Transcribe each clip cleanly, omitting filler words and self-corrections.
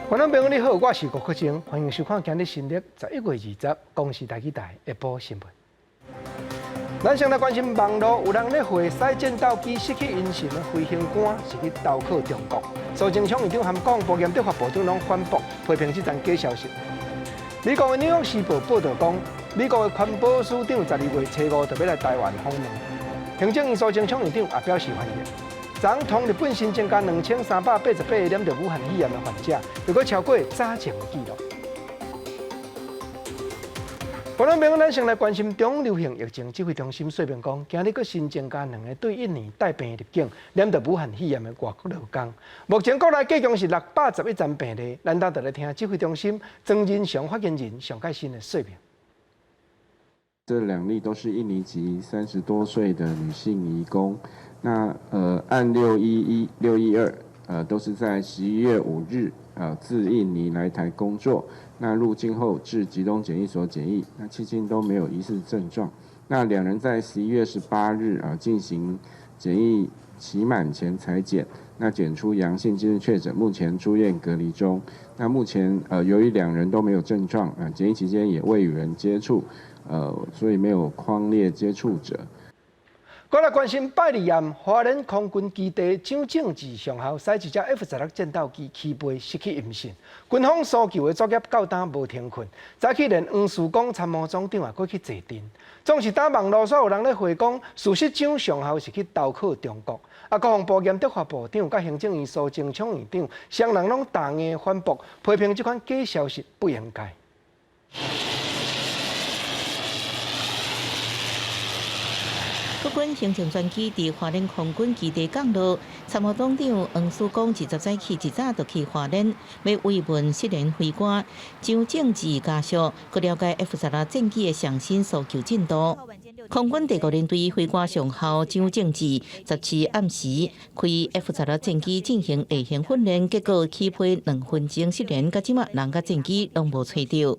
觀眾朋友你好，我是郭克正，歡迎收看今日新曆11月20公視台語台下晡新聞。咱先來關心網路有人咧話，駛戰鬥機失去音訊的飛行官是去投靠中國。蘇貞昌院長和國防部嚴德發部長攏反駁批評這層假消息。美國的紐約時報報導講，美國的環保署長12月初五就欲來台灣訪問。行政院蘇貞昌院長也表示歡迎。昨昏日本新增加2388個染著武漢肺炎的患者，又閣超過早前的紀錄。觀眾朋友，咱先來關心中央流行疫情指揮中心說明講，今日閣新增加兩個對印尼帶病入境染著武漢肺炎的外國勞工。目前國內計共是611病例。咱等陣來聽指揮中心莊人祥發言人上蓋新的說明。這兩例都是印尼籍30多歲的女性移工。那案611、612，都是在11月5日，自印尼來台工作。那入境後至集中檢疫所檢疫，那迄今都沒有疑似症狀。那兩人在11月18日啊進行檢疫期滿前採檢，那檢出陽性，今日確診，目前住院隔離中。那目前由於兩人都沒有症狀，啊，檢疫期間也未與人接觸，所以沒有匡列接觸者。過來關心拜二暗，花蓮空軍基地蔣正志上校駛一隻 F-16戰鬥機起飛失去音訊，軍方搜救的作業到今無停睏。早起連黃樹光參謀總長也過去坐鎮。總是當網路煞有人咧話講，事實蔣上校是去投靠中國。啊，國防部嚴德發部長佮行政院蘇貞昌院長，雙人攏重硬反駁，批評這款假消息不應該。國軍行政專機佇花蓮空軍基地降落，參謀總長黃樹光二十早起一早就去花蓮，欲慰問失聯飛官蔣正志家屬，閣了解 F-16戰機的上新搜救進度。空軍第五聯隊飛官上校蔣正志17暗時開 F-16戰機進行例行訓練，結果起飛2分鐘失聯，到這馬人佮戰機攏無揣著。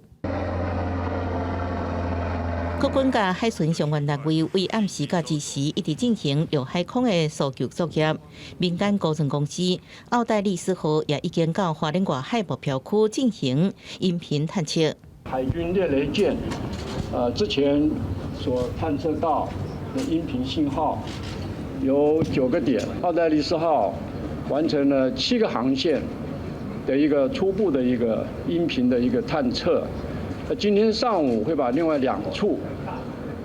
國軍佮海巡相關單位為暗時到這時一直進行陸海空的搜救作業。民間高層公司奧黛麗斯號也已經到花蓮外海目標區進行音頻探測。海軍獵雷艦，之前所探測到的音頻信號有9個點，奧黛麗斯號完成了7個航線的一個初步的一個音頻的一個探測。那今天上午會把另外兩處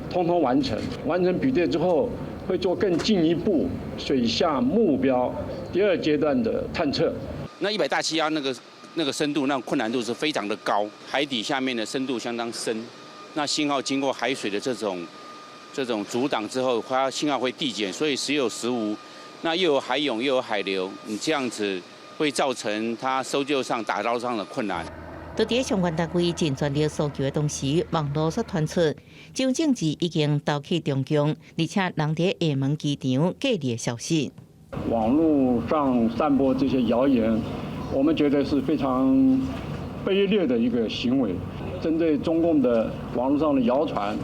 通通完成，完成比對之後，會做更進一步水下目標第二階段的探測。那100大氣壓那個深度，那困難度是非常的高，海底下面的深度相當深，那信號經過海水的這種阻擋之後，它信號會遞減，所以時有時無。那又有海湧又有海流，你這樣子會造成它搜救上打撈上的困難。佇咧相關單位盡全力搜救的同時，網路煞傳出蔣正志已經逃去中共，而且人佇廈門機場隔離的消息。網路上散播這些謠言，我們覺得是非常卑劣的一個行為。針對中共的網路上的謠傳，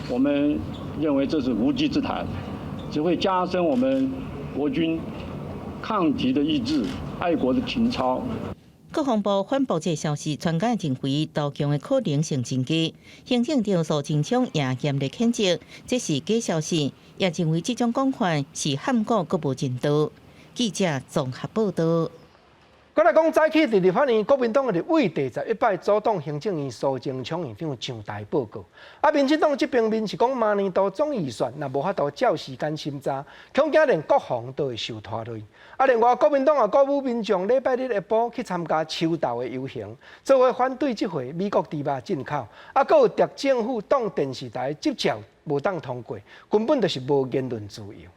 我們認為這是無稽之談，只會加深我們國軍抗敵的意志、愛國的情操。國防部反駁這個消息，專家認為投降的可能性真低。行政長蘇貞昌也嚴厲譴責，這是假消息，也認為這種講法是陷唬閣無人道。記者綜合報道。過來講，早起佇立法院，國民黨的立委第11擺阻擋行政院蘇貞昌院長上台報告。啊，民進黨這邊面是講，明年度總預算若無法度照時間審查，恐驚連國防都會受拖累。啊，另外國民黨也鼓舞民眾禮拜日下晡去參加秋鬥的遊行，做伙反對這回美國豬肉進口。啊，閣有諜政府擋電視台執照無當通過，根本就是無言論自由。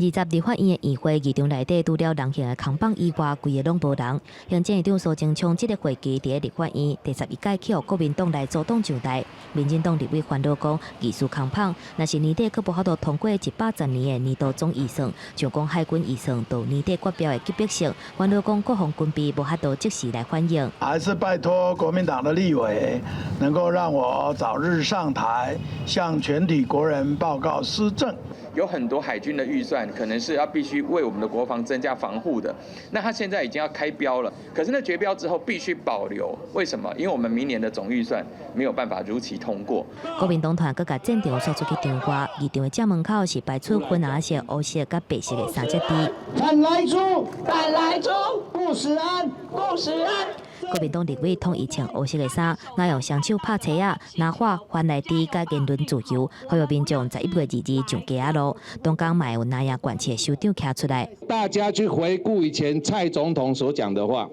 二十立法院的院會議場內底，除了人形的扛棒以外，規个攏無人。行政院長蘇貞昌這个會期佇立法院第11屆去予國民黨來阻擋上台，民進黨立委煩惱講，議事空麭，若是年底閣無法度通過110年的年度總預算，像講海軍預算到年底決標的急迫性，煩惱講國防軍備無法度即時來反應。還是拜託國民黨的立委，能夠讓我早日上台，向全體國人報告施政。有很多海軍的預算可能是要必須為我們的國防增加防護的。那他現在已經要開標了，可是那決標之後必須保留，為什麼？因為我們明年的總預算沒有辦法如期通過。國民黨團閣共戰場掃出去場外，議場的正門口是擺出粉紅色、烏色佮白色的三隻豬。反萊豬，反萊豬，不食安，不食安。國民黨立委統一穿烏色的衫，若用雙手拍槌仔，若喊反萊豬佮言論自由，呼籲民眾11月22日上街仔路。當天嘛有南亞縣市的首長徛出來。大家去回顧以前蔡總統所講的話，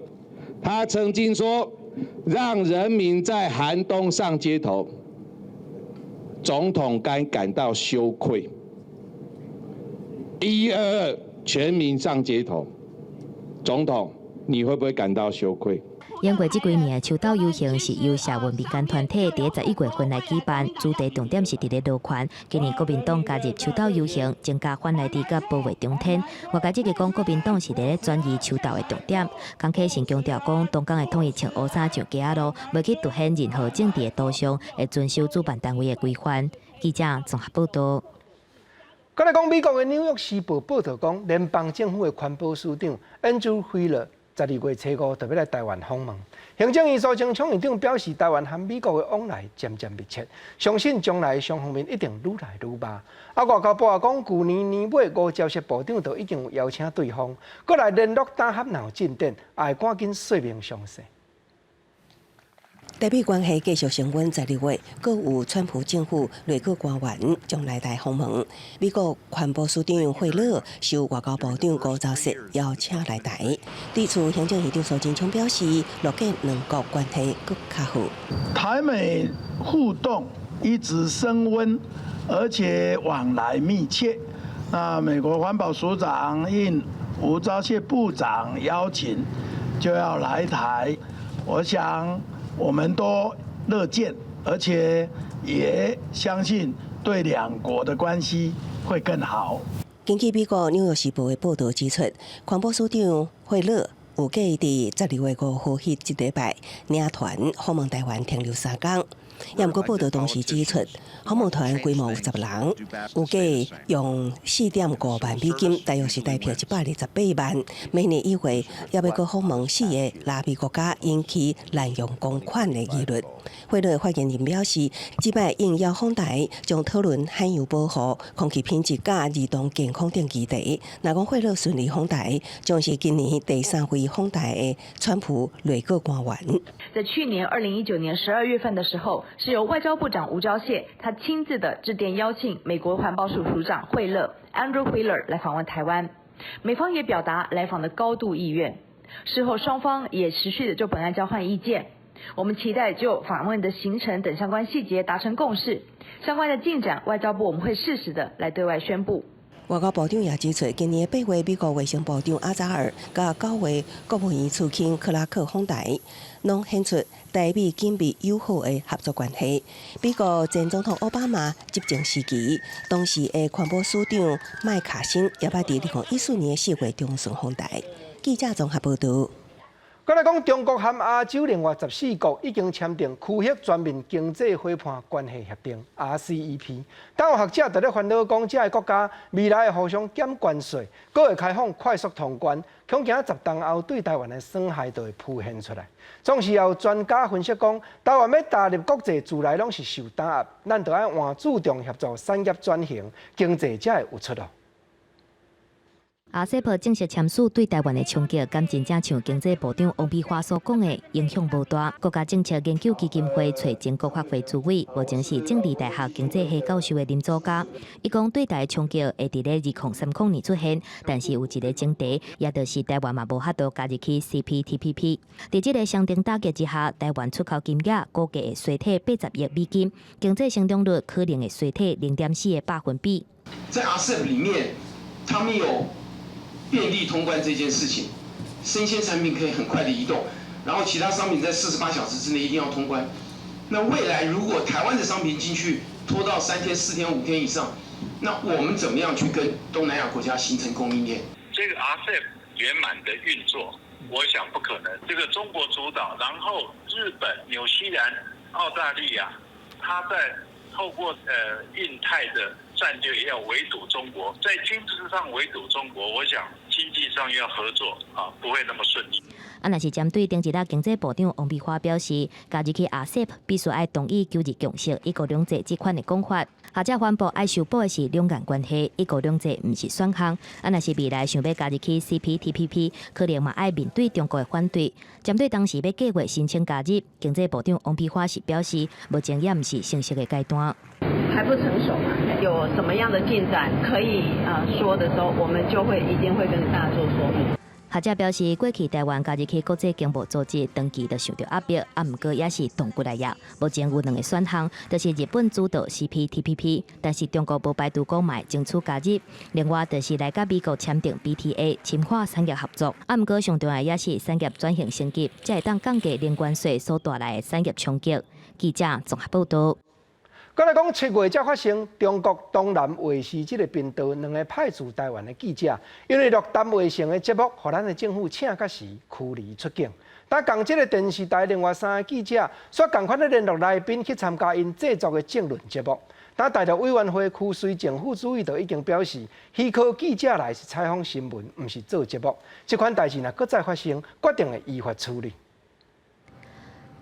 他曾經說，讓人民在寒冬上街頭，總統該感到羞愧。122全民上街頭，總統你會不會感到羞愧？經過這幾年的秋鬥遊行是由社運民間團體佇11月份來舉辦，主題重點是佇咧勞權。今年國民黨加入秋鬥遊行，增加反萊豬佮保衛中天。外界質疑講國民黨是佇咧轉移秋鬥的重點。江啟臣強調講，當天會統一穿烏衫上街仔路，袂去凸顯任何政治的導向，會遵守主辦單位的規範。記者綜合報道。閣來講，美國的紐約時報報導講，聯邦政府的環保署長 Andrew Wheeler 12月初五就欲來台灣訪問。行政院蘇貞昌院長表示，台灣和美國的往來漸漸密切，相信將來雙方面一定愈來愈密。啊，外交部也講，舊年年尾吳釗燮部長就已經有邀請對方，閣來聯絡打合若有進展，也會趕緊說明詳細。台美關係繼續升溫，12月，閣有川普政府內閣官員將來台訪問。美國環保署長惠勒受外交部長吳釗燮邀請來台。對此，行政院長蘇貞昌表示，樂見兩國關係閣較好。台美互動一直升溫，而且往來密切。那美國環保署長應吳釗燮部長邀請，就要來台。我想，我們都樂見，而且也相信對兩國的關係會更好。根據美國紐約時報的報導指出，環保署長惠勒預計佇12月5號彼這禮拜領團訪問台灣，停留3工。也毋過報導同時指出，訪問團規模有10人，預計用4.5萬美金，大約是台幣128萬。明年1月也欲閣訪問四个拉美國家，引起濫用公款的疑慮。惠勒發言人表示，這擺應邀訪台，將討論海洋保護、空氣品質佮兒童健康等議題。若講惠勒順利訪台，將是今年第三位訪台的川普內閣官員。在去年2019年12月份的時候，是由外交部長吳釗燮他親自的致電邀請美國環保署署長惠勒 Andrew Wheeler 來訪問台灣，美方也表達來訪的高度意願。事後雙方也持續的就本案交換意見，我們期待就訪問的行程等相關細節達成共識，相關的進展外交部我們會適時的來對外宣布。外交部長也指出，今年8月，美國衛生部長阿扎爾佮9月國務院次卿克拉克訪台，攏顯出台美緊密友好的合作關係。美國前總統奧巴馬執政時期，當時的環保署長麥卡辛也捌佇2014年4月中旬訪台。記者綜合報導。閣來講，中國和亞洲另外14國已經簽訂區域全面經濟夥伴關係協定（RCEP）。但有學者佇咧煩惱講，這个國家未來會互相減關稅，閣會開放快速通關，恐驚10冬後對台灣的損害就會浮現出來。總是有專家分析講，台灣欲踏入國際自來攏是受打壓，咱著愛換主動協助產業轉型，經濟才會有出路。 RCEP 正式簽署對台灣的衝擊，敢真正像經濟部長王美花所講的影響無大。國家政策研究基金會揣前國發會主委，目前是政治大學經濟系教授的林祖嘉，伊講對台衝擊會佇咧2030年出現，但是有一个前提，也就是台灣嘛無法度加入去 CPTPP。佇這个雙重打擊之下，台灣出口金額估計會衰退80億美金，經濟成長率可能會衰退0.4個百分比。在 RCEP 裡面，他們有便利通關這件事情，生鮮產品可以很快的移動，然後其他商品在48小時之內一定要通關。那未來如果台灣的商品進去拖到3天、4天、5天以上，那我們怎麼樣去跟東南亞國家形成供應鏈？這個 RCEP 圓滿的運作，我想不可能。這個中國主導，然後日本、紐西蘭、澳大利亞，他在透過印太的戰略要圍堵中國，在軍事上圍堵中國，我想經濟上要合作啊，不會那麼順利。啊，若是針對頂一日經濟部長王美花表示，加入去 RCEP 必須愛同意九二共識、一國兩制這款的講法。學者反駁愛修補的是兩岸關係，一國兩制毋是選項。啊，若是未來想欲加入去 CPTPP，可能嘛愛面對中國的反對。針對當時欲計劃申請加入，經濟部長王美花是表示，目前猶毋是成熟的階段。還不成熟嘛，有什麼樣的進展可以說的時候，我們就會一定會跟大家做說明。學者表示，過去台灣加入去國際經貿組織，長期就受著壓迫，啊，毋過也是動過來呀。目前有兩个選項，就是日本主導 CPTPP，但是中國無排除講會爭取加入。另外，就是來佮美國簽訂 BTA，深化產業合作。啊，毋過上重要也是產業轉型升級，才會當降低零關稅所帶來的產業衝擊。記者綜合報導。閣來講，7月才發生中國東南衛視這个頻道兩个派駐台灣的記者，因為錄陳衛成的節目，予咱的政府請較時驅離出境。但仝這个電視台另外三个記者，煞仝款的聯絡來賓去參加𪜶製作的政論節目。但大陸委員會區隨政府注意到已經表示，許可記者來是採訪新聞，毋是做節目。這款代誌若閣再發生，決定會依法處理。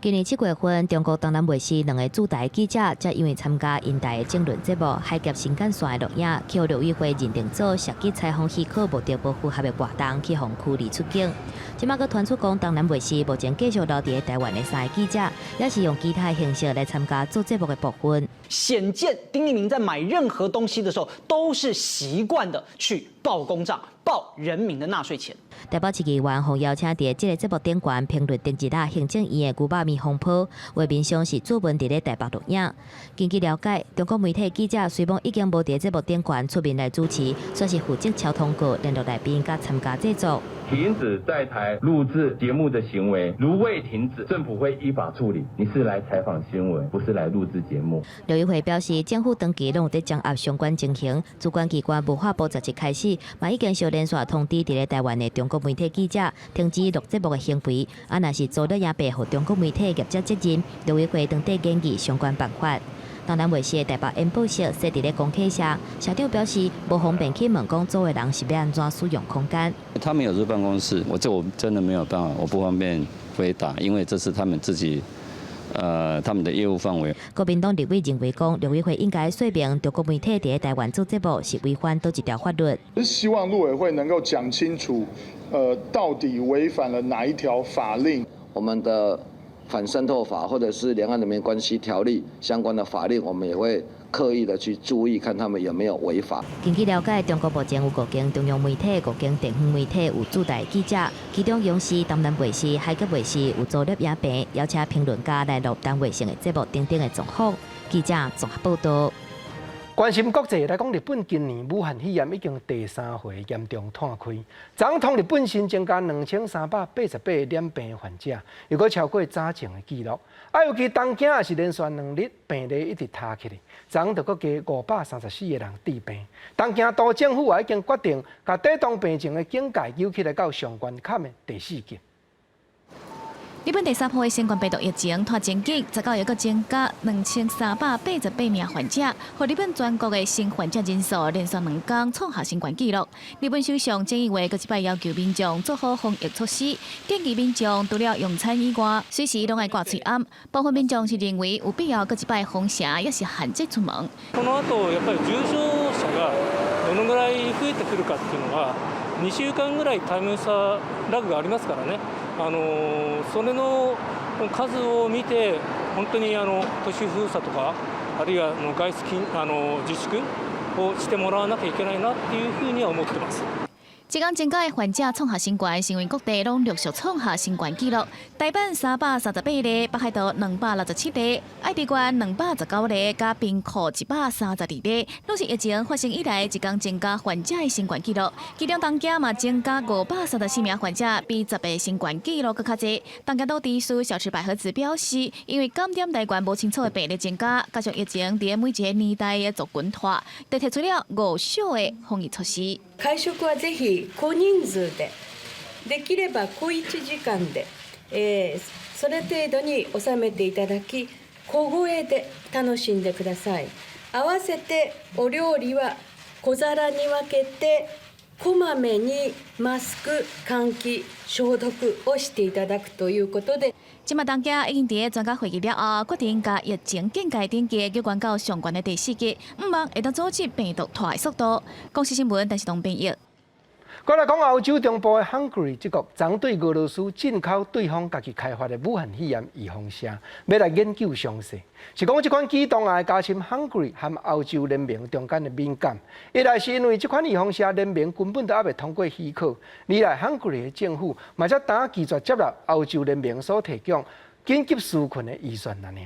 今年7月份，中國東南衛視兩个駐台記者，則因為參加𪜶台的政論節目《海峽新幹線》的錄影，予陸委會認定做涉及採訪許可目的無符合的活動，去予驅離出境。這馬閣傳出講，東南衛視目前繼續留佇台灣的三个記者，也是用其他的形式來參加做節目的部分。顯見丁一鳴在買任何東西的時候，都是習慣的去報公賬、報人民的納稅錢。台北市議員予邀請佇這个節目頂懸評論頂一日行政院的牛肉麵風波，畫面上是主文佇咧台北錄影。根據了解，中國媒體記者雖罔已經無佇節目頂懸出面來主持，煞是負責敲通告、聯絡來賓佮參加製作。停止在台錄製節目的行為，如未停止，政府會依法處理。你是來採訪新聞，不是來錄製節目。陸委會表示，政府長期攏有佇掌握相關情形，主管機關無法部10日開始，嘛已經小連續通知佇咧台灣的中國媒體記者停止錄節目的行為。啊，若是租錄影棚予中國媒體業者責任，陸委會當地研議相關辦法。東南衛視的台北演播室設佇咧公開社，社長表示無方便去問講組的人是欲按怎使用空間。他們有租辦公室，我這我真的沒有辦法，我不方便回答，因為這是他們自己，他們的業務範圍。國民黨立委認為講，陸委會應該說明中國媒體佇台灣做節目是違反佗一條法律。是希望陸委會能夠講清楚，到底違反了哪一條法令？我們的反滲透法或者是兩岸人民關係條例相關的法令，我們也會刻意的去注意，看他們有沒有違法。根據了解，中國目前有五間中央媒體、五間地方媒體有駐台記者，其中央視、東南衛視、海峽衛視有租錄影棚，邀請評論家來錄陳衛成的節目等等的狀況。記者綜合報導。關心國際來講，日本今年武漢肺炎已經第三回嚴重湠開，昨昏日本新增加2388染病患者，又閣超過早前的紀錄。啊，尤其東京也是連續2日病例一直塌起來，昨昏就閣加534個人致病。東京都政府也已經決定，共抵擋病情的警戒揪起來到上懸坎的第四級。日本第三波的新冠病毒疫情拖真緊，19日閣增加2388名患者，予日本全國的新患者人數連續2天創下新懸紀錄。日本首相菅義偉閣一擺要求民眾做好防疫措施，建議民眾除了用餐以外，隨時攏愛掛喙罨。部分民眾是認為有必要閣一擺封城，抑是限制出門。この後やっぱり重症者がどのぐらい増えてくるかっていうのは2週間ぐらいタイム差ラグがありますからね。それの数を見て本当に都市封鎖とかあるいは外出禁自粛をしてもらわなきゃいけないなっていうふうには思ってます。這工增加的患者創下新懸，是因為各地攏陸續創下新懸紀錄。大阪338例，北海道267例，愛知縣219例，佮兵庫132例，攏是疫情發生以來一工增加患者的新懸紀錄。其中東京嘛增加534名患者，比10日新懸紀錄閣較濟。東京都知事小池百合子表示，因為感染來源無清楚的病例增加，加上疫情佇每一个年代的族群拖，就提出了五小的防疫措施。会食はぜひ小人数で、できれば小一時間で、それ程度に収めていただき、小声で楽しんでください。合わせてお料理は小皿に分けてこまめにマスク、換気、消毒をしていただくということで。這馬當家已經佇專家會議了後，決定共疫情警戒等級降到上懸的第四級，毋望會當阻止病毒拖的速度。公視新聞，陳世東編譯。過來講歐洲中部的 Hungary 這國，針對俄羅斯進口對方家己開發的武漢肺炎預防射，欲來研究詳細。是講這款舉動也會加深 Hungary 和歐洲聯盟中間的敏感。一來是因為這款預防射聯盟根本都猶未通過許可；二來 Hungary 的政府嘛才當拒絕接納歐洲聯盟所提供緊急紓困的預算按呢。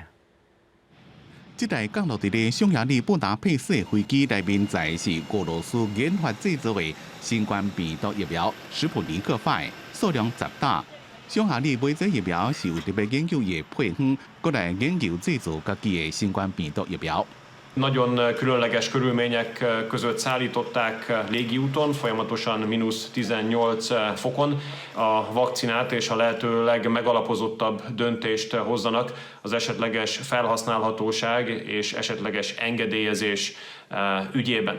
這台降落佇咧匈牙利布達佩斯的飛機內面載的是俄羅斯研發製造的新冠病毒疫苗史普尼克 5，數量10打。匈牙利買這疫苗是為著欲研究伊的配方，閣來研究製造家己的新冠病毒疫苗。 Nagyon különleges körülmények között szállították légi úton, folyamatosan mínusz 18 fokon a vakcinát, és a lehető legmegalapozottabb döntést hozzanak az esetleges felhasználhatóság és esetleges engedélyezés ügyében.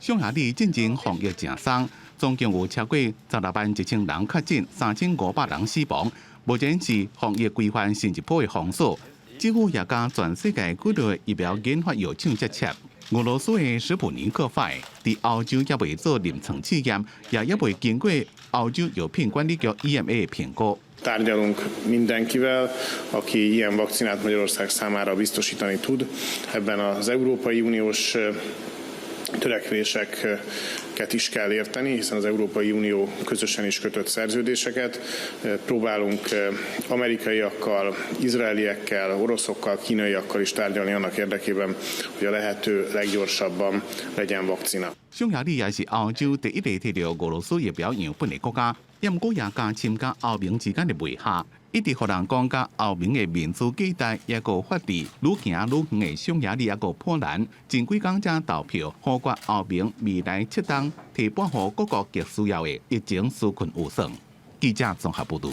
匈牙利進前防疫誠鬆，總共有超過16萬1千人確診，3500人死亡。目前是防疫規範新一波的封鎖。政府也佮全世界幾多疫苗研發藥廠接觸。俄羅斯的史普尼克 5佇歐洲猶未做臨床試驗，也猶未經過歐洲藥品管理局 EMA 的評估。 Tárgyalunk mindenkivel, aki ilyen vakcinát Magyarország számára biztosítani tud. Ebben az Európai Uniós törekvéseket is kell érteni, hiszen az Európai Unió közösen is kötött szerződéseket. Próbálunk amerikaiakkal, izraeliekkel, oroszokkal, kínaiakkal is tárgyalni annak érdekében, hogy a lehető leggyorsabban legyen vakcina. 匈牙利也是歐洲第一個提著俄羅斯疫苗樣本的國家，毋過也加深佮歐盟之間的摩擦，一直予人講佮歐盟的民主價值，抑閣法治愈行愈遠的匈牙利抑閣波蘭，前幾工才投票否決歐盟未來7冬提撥予各國極需要的疫情紓困預算。記者綜合報導。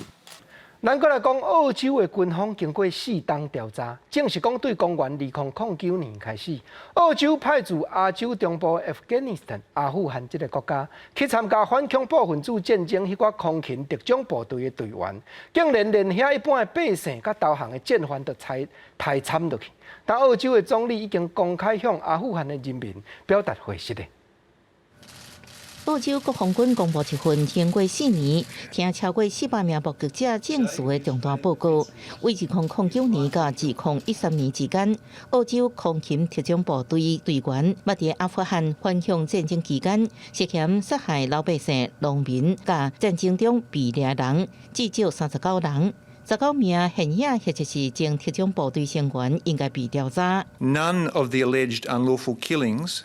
咱閣來講，澳洲的軍方經過4冬調查，證實講對公元2009年開始，澳洲派駐亞洲中部 Afghanistan 阿富汗這個國家去參加反恐怖分子戰爭，彼寡空勤特種部隊的隊員，竟然連遐一般的百姓佮投降的戰犯都刣刣慘落去。但澳洲的總理已經公開向阿富汗的人民表達悔失的。澳洲國防軍公布一份經過4年，聽超過400名目擊者證詞的重大報告。為2009年到2013年之間，澳洲空勤特種部隊隊員，捌佇阿富汗反恐戰爭期間，涉嫌殺害老百姓、農民，佮戰爭中被掠人，至少39人。19名現役或者是前特種部隊成員應該被調查。 None of the alleged unlawful killings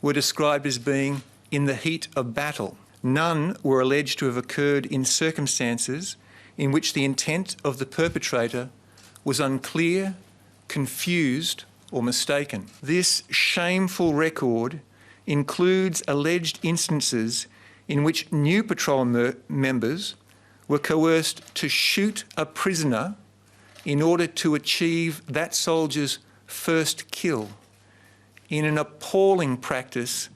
were described as being in the heat of battle. None were alleged to have occurred in circumstances in which the intent of the perpetrator was unclear, confused, or mistaken. This shameful record includes alleged instances in which new patrol members were coerced to shoot a prisoner in order to achieve that soldier's first kill in an appalling practice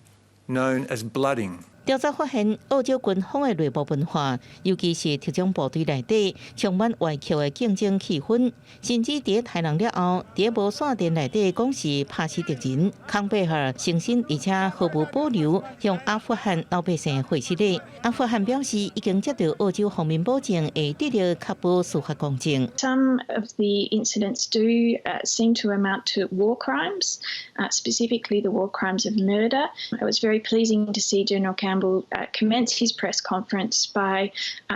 known as blooding. 調查發現，澳洲軍方的內部文化，尤其是特種部隊內底充滿歪曲的競爭氣氛，甚至佇刣人了後，佇無線電內底講是拍死敵人。康貝爾誠心而且毫無保留向阿富汗老百姓回失禮。阿富汗表示已經接到澳洲方面保證，會致力確保司法公正。 Some of the incidents do seem to amount to war crimes, specifically the war crimes of murder. It was very pleasing to see General Campbell commence his press conference by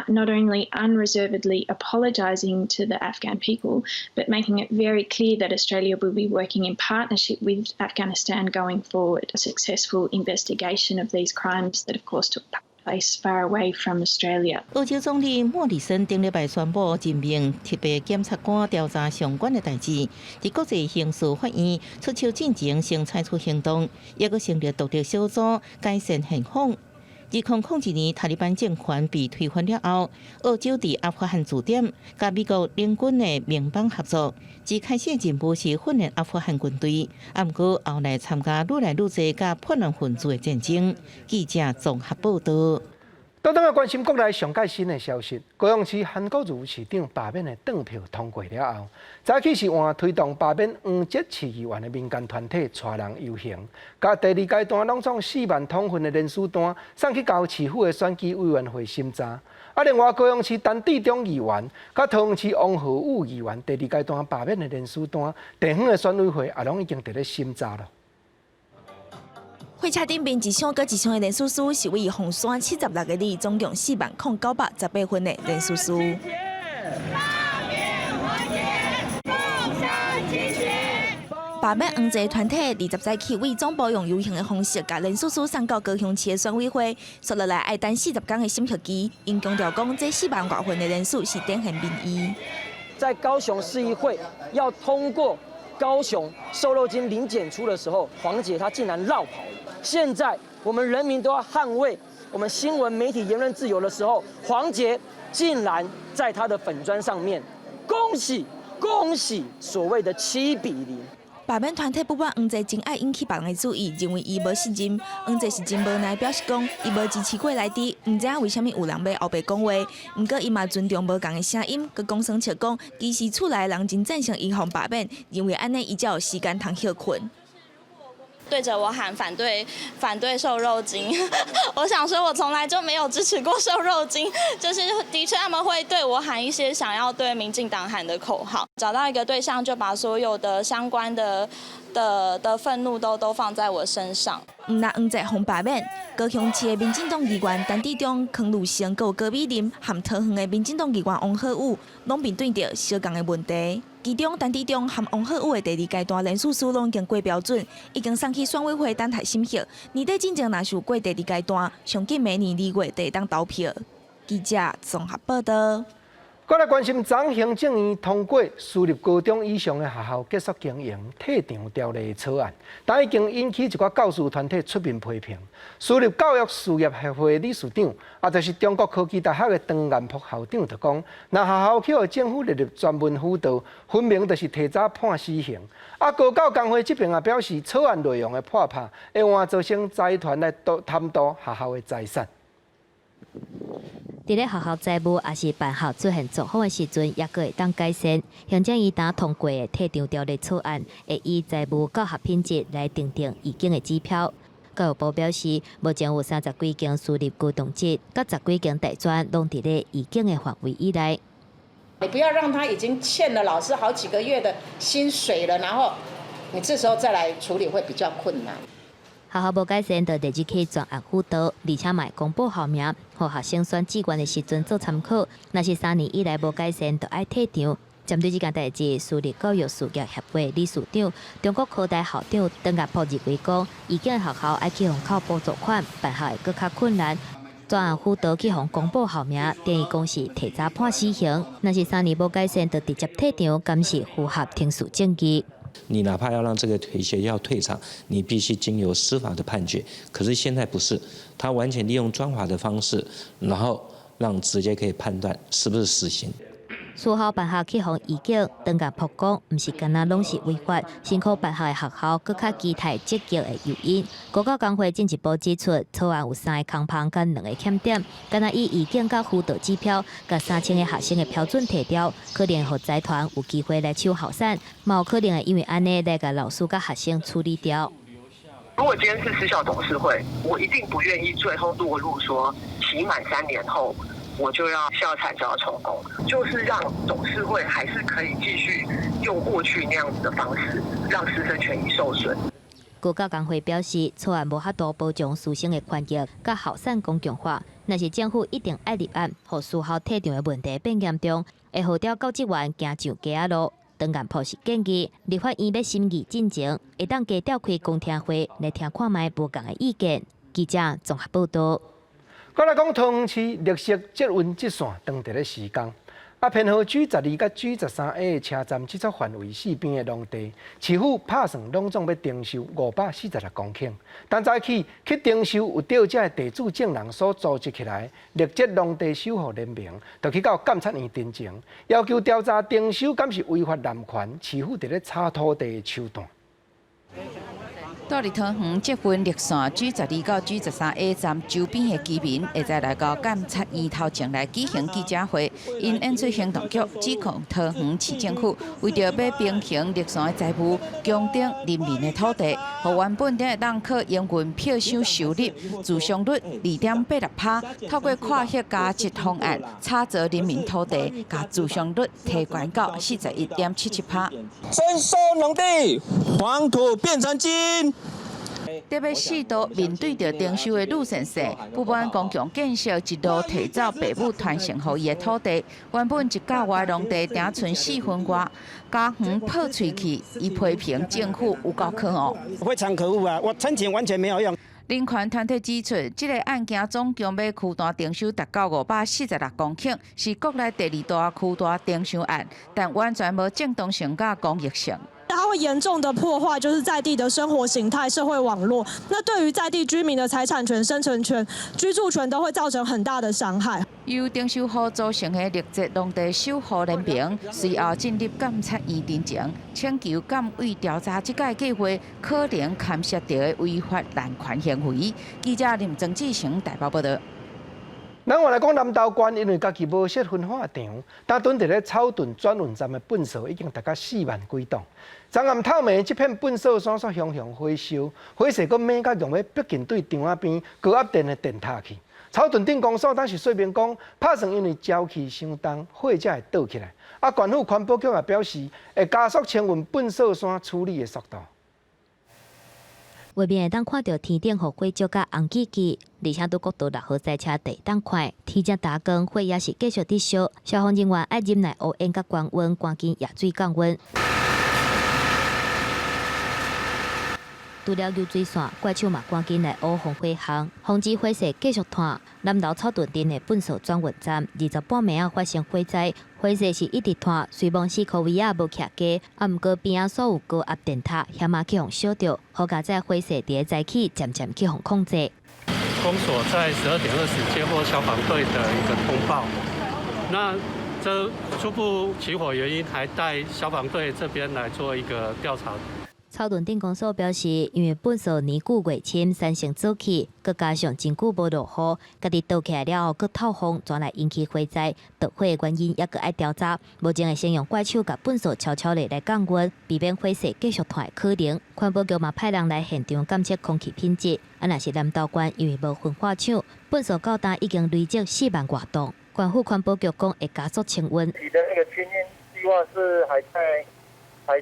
not only unreservedly apologising to the Afghan people, but making it very clear that Australia will be working in partnership with Afghanistan going forward. A successful investigation of these crimes that, of course, took place far away from Australia. 澳洲總理莫里森頂禮拜宣布任命特別檢察官調查相關的代誌，佇國際刑事法院出手進前先採取行動，抑閣成立獨立小組改善現況。2001年塔利班政權被推翻了後，澳洲佇阿富汗駐點，佮美國領軍的盟邦合作。一開始的任務是訓練阿富汗軍隊，啊，毋過後來參加愈來愈濟佮叛亂分子的戰爭。記者綜合報道。倒轉來關心國內上蓋新的消息，高雄市韓國瑜市長罷免的黨票通過了後，早起是換推動罷免黃捷市議員的民間團體帶人遊行，共第二階段攏總4萬通份的聯署單送去交市府的選舉委員會審查。啊，另外高雄市陳致中議員、佮桃園市王浩宇議員第二階段罷免的聯署單，地方的選委會也攏已經佇咧審查了。火車頂面一箱閣一箱的連署書，是位鳳山76个里，總共40,918份的連署書。罷免黃捷團體20早起為總部用遊行的方式，共連署書送到高雄市的選委會，紲落來愛等40天的審核期。𪜶強調講，這4萬外份的連署是展現民意。在高雄市議會要通過高雄瘦肉精零檢出的時候，黃捷她竟然落跑了。現在我們人民都要捍衛我們新聞媒體言論自由的時候，黃捷竟然在他的粉專上面恭喜恭喜所謂的7比0。罷免團體不滿黃捷真愛引起別人的注意，認為伊無信任。黃捷是真無奈，表示講伊無支持過來佇，毋知影為啥物有人欲烏白講話。毋過伊嘛尊重無仝的聲音，閣講耍笑講，其實厝內人真贊成伊予罷免，認為按呢伊才有時間通歇睏。對着我喊反對反對瘦肉精，我想說，我從來就沒有支持過瘦肉精，就是的確他們會對我喊一些想要對民進黨喊的口號，找到一個對象就把所有的相關的憤怒都放在我身上。毋但黃捷予罷免，高雄市的民進黨議員陳致中、康裕成、閣有高美林，和桃園的民進黨議員王浩宇，攏面對著相仝的問題。其中，陳致中和王浩宇的第二階段連署書攏已經過標準，已經送去選委會等待審核。年底進前若是有過第二階段，上緊明年2月就會當投票。記者綜合報道。閣來關心，昨行政院通過私立高中以上的學校結束經營退場條例草案，但已經引起一寡教師團體出面批評。私立教育事業協會理事長，也就是中國科技大學的張彥璞校長就講，若學校去予政府列入專門輔導，分明就是提早判死刑。啊，高教工會這邊也表示，草案內容的破拍，會換造成財團來貪圖學校的財產。佇咧學校財務抑是辦學出現狀況的時陣，猶閣會當改善。行政院今通過的退場條例草案，會以財務教學品質來訂定預警的指標。教育部表示，目前有30幾間私立高中職，佮10幾間大專，攏佇咧預警的範圍以內。你不要讓他已經欠了老師好幾個月的薪水了，然後你這時候再來處理會比較困難。學校無改善，就列入去專案輔導，而且嘛會公布校名，予學生選志願的時陣做參考。若是3年以內無改善，就愛退場。針對這件代誌，私立教育事業協會理事長、中國科大校長張彥璞認為講，預警學校愛去予扣補助款，辦學會閣較困難。專案輔導去予公布校名，等於講是提早判死刑。若是三年無改善，就直接退場，敢是符合程序正義？你哪怕要讓這個學校退場，你必須經由司法的判決。可是現在不是，他完全利用專法的方式，然後讓直接可以判斷是不是死刑。私校辦學去予預警，張彥璞講，毋是干焦攏是違法，辛苦辦學的學校閣較期待積極的誘因。高教工會進一步指出，草案有三个空縫佮兩个欠點，干焦以預警佮輔導指標，共3000个學生的標準提掉，可能予財團有機會來搶校產，嘛有可能會因為按呢來共老師佮學生處理掉。如果今天是私校董事會，我一定不願意最後落入說期滿3年後，我就要校產就要充公，就是讓董事會還是可以繼續用過去那樣子的方式，讓師生權益受損。高教工會表示，草案無法度保障師生的權益，佮校產公共化。若是政府一定愛立案，予私校退場的問題變嚴重，會予調教職員行上街仔路。張彥璞是建議，立法院欲審議進前，會當加召開公聽會來聽看覓無仝的意見。記者綜合報道。閣來講，桃園市綠色捷運這線當佇咧施工，啊，編號 G 12佮 G13A 的車站這撮範圍四邊的農地，市府拍算攏總欲徵收546公頃。但早起去徵收有著這个地主證人所組織起來綠澤農地守護聯盟，就去到監察院陳情，要求調查徵收敢是違法濫權，市府佇咧炒土地的手段。蹛佇桃園捷運綠線 G 12到 G13A 站周邊的居民，下晝來到監察院頭前來舉行記者會，𪜶演出行動劇，指控桃園市政府為著欲平衡綠線的財務，強徵人民的土地，予原本會當靠營運票箱收入，自償率2.86%，透過跨域加值方案，炒作人民土地，共自償率提懸到41.77%。徵收農地，黃土變成金。特欲四度面對著徵收的呂先生，不滿公共建設一路提走爸母傳承予伊的土地，原本一甲外農地，埕賰四分外，家園破碎去，伊批評政府有夠可惡。非常可惡啊！我申請完全沒有用。人權團體指出，這个案件總共欲區段徵收達到546公頃，是國內第二大區段徵收案，但完全無正當性佮公益性。它會嚴重的破壞，就是在地的生活形態、社會網絡。那對於在地居民的財產權、生存權、居住權都會造成很大的傷害。由徵收戶組成的綠澤農地守護聯盟，隨後進入監察院陳情，請求監委調查這个計畫可能牽涉著的違法濫權行為。記者林曾志成台北報導。咱換來講南投縣，因為家己無設焚化場，焦躉佇咧草屯轉運站的糞埽已經達到4萬幾桶。昨暗透暝，這片糞埽山煞熊熊火燒，火勢閣猛甲熔欲逼近對埕仔邊高壓電的電塔去。草屯鎮公所當時說明講，拍算因為焦氣傷重，火才會著起來。啊，縣府環保局也表示，會加速清運糞埽山處理的速度。畫面會當看著天頂予火燒甲紅吱吱，而且拄國道6號賽車第當快，天正打光，火也是繼續佇燒。消防人員愛忍耐烏煙佮高溫，趕緊壓水降溫。除了油水線，怪手嘛趕緊來挖防火巷，防止火勢繼續湠。南投草屯鎮的糞埽轉運站，20半暝仔發生火災，火勢是一直湠，雖罔四箍圍仔無徛家，啊，毋過邊仔所有高壓電塔，險仔去予燒著，好佳哉火勢佇咧早起漸漸去予控制。公所在12點20接獲消防隊的一個通報，那這初步起火原因還待消防隊這邊來做一個調查。草屯鎮公所表示，因為糞埽年久月深，產生濁氣，閣加上真久無落雨，家己倒起來了後，閣透風，轉來引起火災。著火的原因猶閣愛調查。目前會先用怪手共糞埽悄悄的來降溫，避免火勢繼續湠的可能。環保局嘛派人來現場監測空氣品質。啊，若是南投縣因為無焚化廠，糞埽到今已經累積4萬外噸。縣府環保局講會加速清運。你的那個清運計劃是還